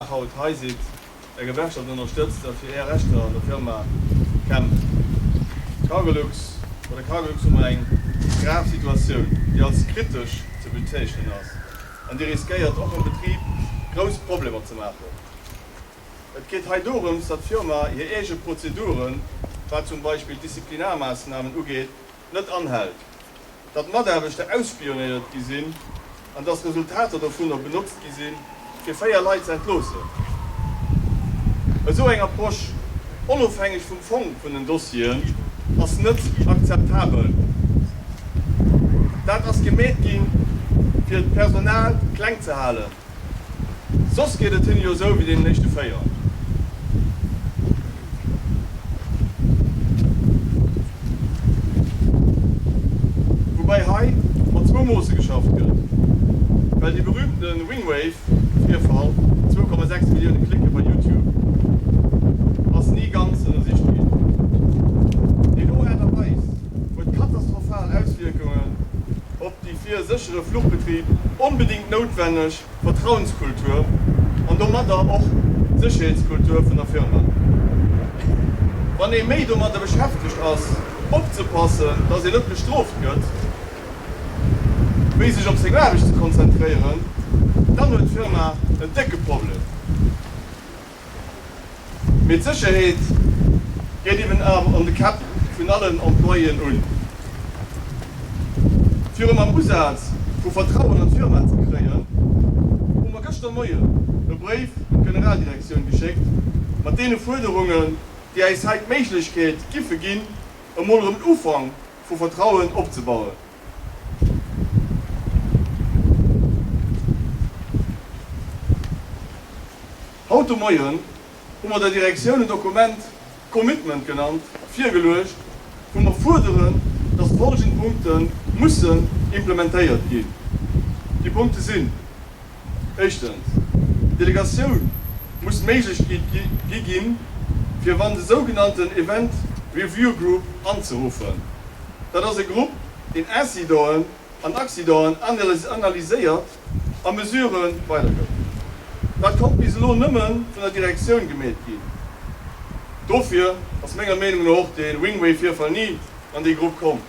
Haut hei sidd, Är Gewerkschaft ënnerstëtzt a fir Är Rechter an der Firma kämpft. Cargolux, Bei der Cargolux hu mer eng grav Situatioun, déi als kritesch ze bezeechnen ass an déi riskéiert och am Betrib grouss Problemer ze maachen. Et geet hei dorëms, datt d'Firma hir eege Prozeduren, wat zum Beispill Disziplinarmaassnamen ugeet, net anhält. datt Mataarbechter ausspionéiert gi sinn an datt Resultater dovunner benotzt gi sinn, fir 4 Leit ze entloossen. Esou eng Approche, onofhängeg vum Fong vun den Dossieren, ass net akzeptabel. Dat ass gemeet ginn, fir d'Personal kleng ze halen. Soss geet et hinne jo esou wéi deenen éischte 4. Woubäi hei mat zwou Moosse geschafft gëtt, well dee berühmte Wingwave-Virfall, 2,6 Millioune Klicke bei YouTube, ass ni ganz ënnersicht ginn. Déi do Aart a Weis huet katastrophal Auswierkungen op déi fir e séchere Fluchbetrib onbedéngt noutwenneg Vertrauenskultur an domadder och d'Sécherheetskultur vun der Firma. Wann ee méi domadder beschäftegt ass, opzepassen, dass een net bestrooft gëtt, wéi sech op seng Aarbecht ze konzentréieren, dann huet d'Firma en décke Problem. Mee d'Sécherheet geet eben awer an de Käpp vun allen Employéen un. Fir erëm am Usaz vu Vertrauen an d'Firma ze kréien, hu mer gëschter Moien e Bréif un d'Generaldirektioun geschéckt mat deene Fuerderungen, déi äis hei d'Méiglechkeet giffe ginn, emol erëm en Ufank vu Vertrauen opzebauen. Haut de Moien hu mer der Direktioun en Dokument, Commitment genannt, virgeluecht, wou mer fuerderen, dass folgend Punkte mussen implementéiert ginn. Déi Punkte sinn, éischtens, D'Delegatioun muss d'Méiglechkeet gi ginn, fir wann de sougenannten Event Review Group anzeruffen. Dat ass e Grupp, deen Incidenten an Accidenten analyséiert a Mesurë weidergëtt. Dat konnt bis elo nëmme vun der Direktioun gemeet ginn. Dofir ass menger Meenung no och de Wingway-Virfall ni an dee Grupp komm.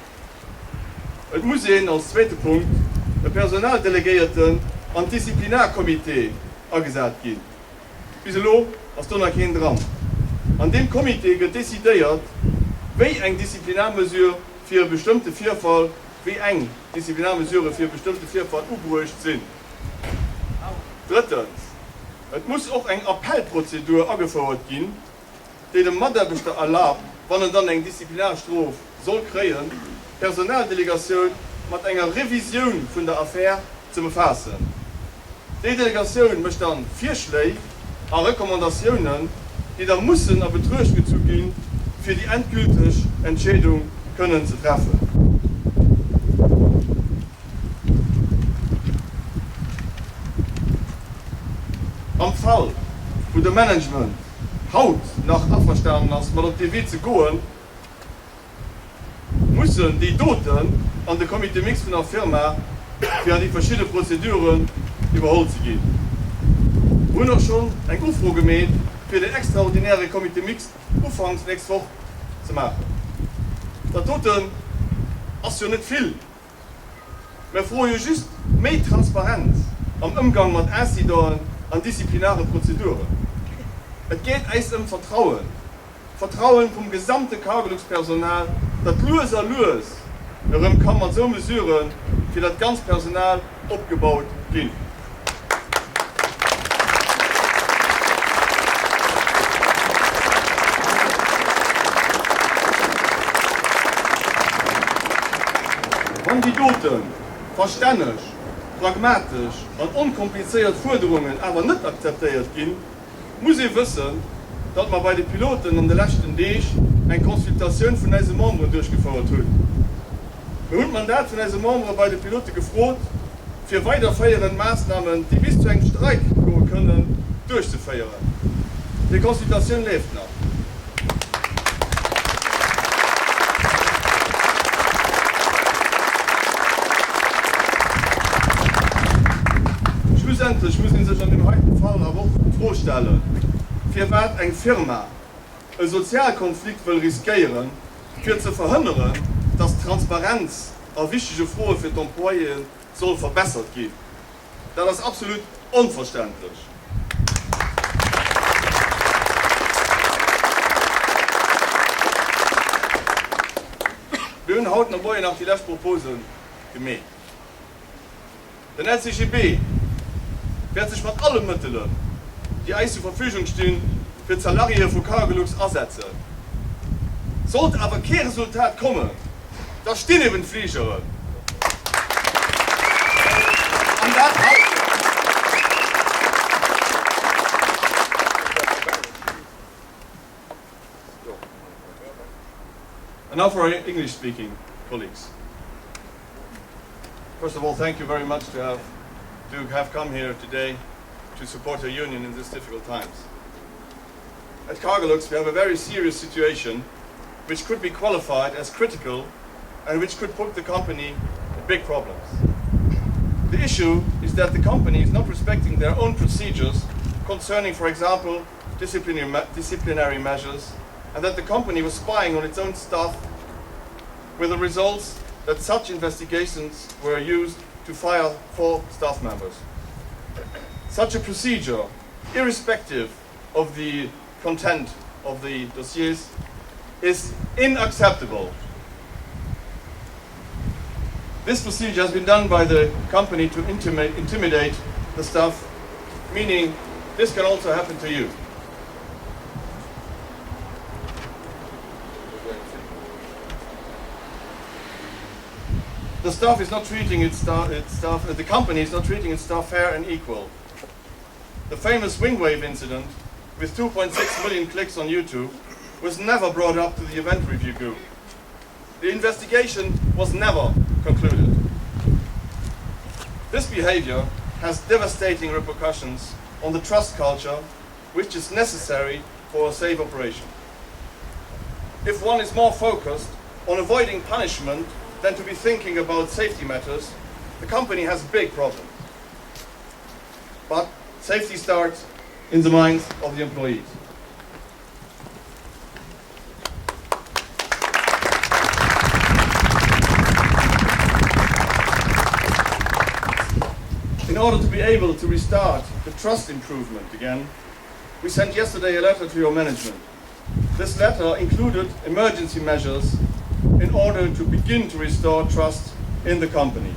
Et muss een als zweete Punkt e Personaldelegéierten an d'Disziplinarcomité agesat ginn. Bis elo ass do nach keen dran. An deem Comité gëtt decidéiert, wéi eng Disziplinarmesure fir e bestëmmte Virfall, wéi eng Disziplinarmesurë fir e bestëmmte Virfall ubruecht sinn. Drëttens, et muss och eng Appellprozedur agefouert ginn, déi dem Mataarbechter erlaabt, wann en dann eng Disziplinarstrof soll kréien, d'Personaldelegatioun mat enger Revisioun vun der Affär ze befaassen. Déi Delegatioun mécht dann Virschléi a Recommandatiounen, déi da mussen a Betruecht gezu ginn, fir déi endgülteg Entscheedung kënnen ze treffen. Am Fall, wou de Management haut nach averstanen ass, mat op dee Wee ze goen, mussen déi doten an de Comité mixte vun der Firma, fir an déi verschidde Prozeduren iwwerholl ze ginn. Mer hunn och schonn eng Ufro gemeet, fir deen extraordinäre Comité mixte ufanks nächst Woch ze maachen. Dat doten ass jo net vill. Mer froe jo just méi Transparenz am Ëmgang mat Incidenten an disziplinare Prozeduren. Et geet äis ëm Vertrauen, Vertrauen vum gesamte Cargolux-Personal, dat lues a lues erëm ka mat esou Mesurë fir dat ganz Personal opgebaut ginn. Wann déi dote verstänneg, pragmatesch an onkomplizéiert Fuerderungen awer net akzeptéiert ginn, Muss ee wëssen, datt mer bei de Piloten an de leschten Deeg eng Consultatioun vun eise Memberen duerchgefouert hunn. Mir hunn d'Mandat vun eise Membere bei de Pilote gefrot, fir weiderféierend Maassnamen, déi bis zu engem Streik goe kënnen, duerchzeféieren. Déi Consultatioun leeft nach. Schlussendlech muss ee sech an deem heiten Fall awer och d'Fro stellen, firwat eng Firma e Sozialkonflikt wëll riskéieren, fir ze verhënneren, dass d'Transparenz a wichtege Froe fir d'Employéë soll verbessert ginn. Dat ass absolut onverständlech. Mir hunn haut Moien nach déi lescht Propose gemeet. Den LCGB wäert sech mat alle Mëttelen, déi eis zur Verfügung stinn, fir d'Salariéë vu Cargolux asetzen. Sollt awer kee Resultat kommen, da stinn eben d'Fligeren an dat haut. And now for our English-speaking colleagues. First of all, thank you very much to have, to have come here today to support our union in these difficult times. At Cargolux, we have a very serious situation which could be qualified as critical and which could put the company in big problems. The issue is that the company is not respecting their own procedures concerning, for example, disciplinary, disciplinary measures, and that the company was spying on its own staff with the results that such investigations were used to fire four staff members. Such a procedure, irrespective of the content of the dossiers, is unacceptable. This procedure has been done by the company to intimidate the staff, meaning this can also happen to you. The staff is not treating its staff, its staff uh, the company is not treating its staff fair and equal. The famous wingwave incident with 2.6 million clicks on YouTube was never brought up to the event review group. The investigation was never concluded. This behavior has devastating repercussions on the trust culture which is necessary for a safe operation. If one is more focused on avoiding punishment than to be thinking about safety matters, the company has big problems. But safety starts in the minds of the employees. In order to be able to restart the trust improvement again, we sent yesterday a letter to your management. This letter included emergency measures in order to begin to restore trust in the company.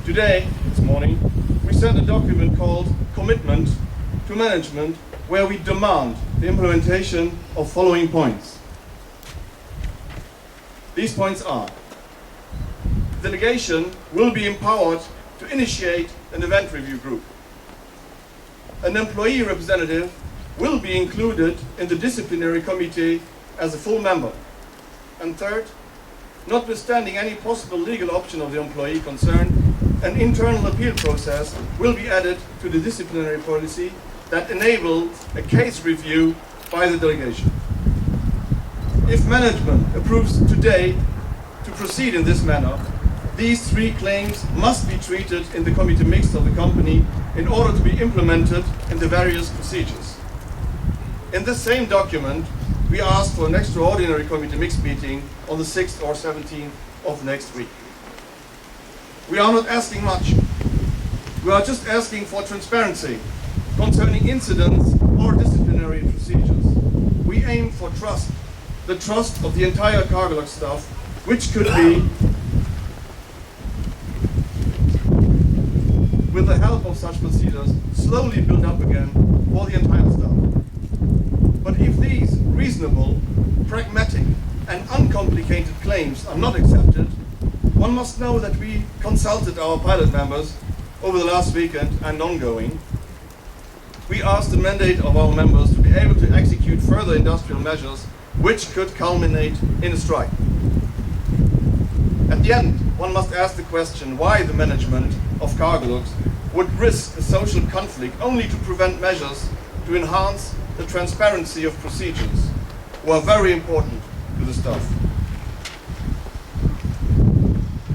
Today, this morning, we sent a document called Commitment to Management where we demand the implementation of following points. These points are delegation will be empowered to initiate an event review group. An employee representative will be included in the disciplinary committee as a full member. And third, notwithstanding any possible legal option of the employee concerned, an internal appeal process will be added to the disciplinary policy that enables a case review by the delegation. If management approves today to proceed in this manner, these three claims must be treated in the committee mixed of the company in order to be implemented in the various procedures. In this same document, we asked for an extraordinary committee mixed meeting on the 6th or 17th of next week. We are not asking much. We are just asking for transparency concerning incidents or disciplinary procedures. We aim for trust, the trust of the entire Cargolux staff, which could be, with the help of such procedures, slowly built up again for the entire staff. But if these reasonable, pragmatic, and uncomplicated claims are not accepted, one must know that we consulted our pilot members over the last weekend and ongoing. We asked the mandate of our members to be able to execute further industrial measures which could culminate in a strike. At the end, one must ask the question why the management of Cargolux would risk a social conflict only to prevent measures to enhance the transparency of procedures, who are very important to the staff.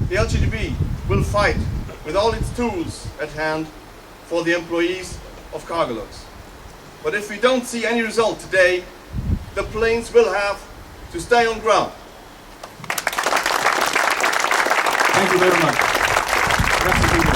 The LGDB will fight with all its tools at hand. for the employees of Cargolux. But if we don't see any result today, the planes will have to stay on ground. Thank you very much.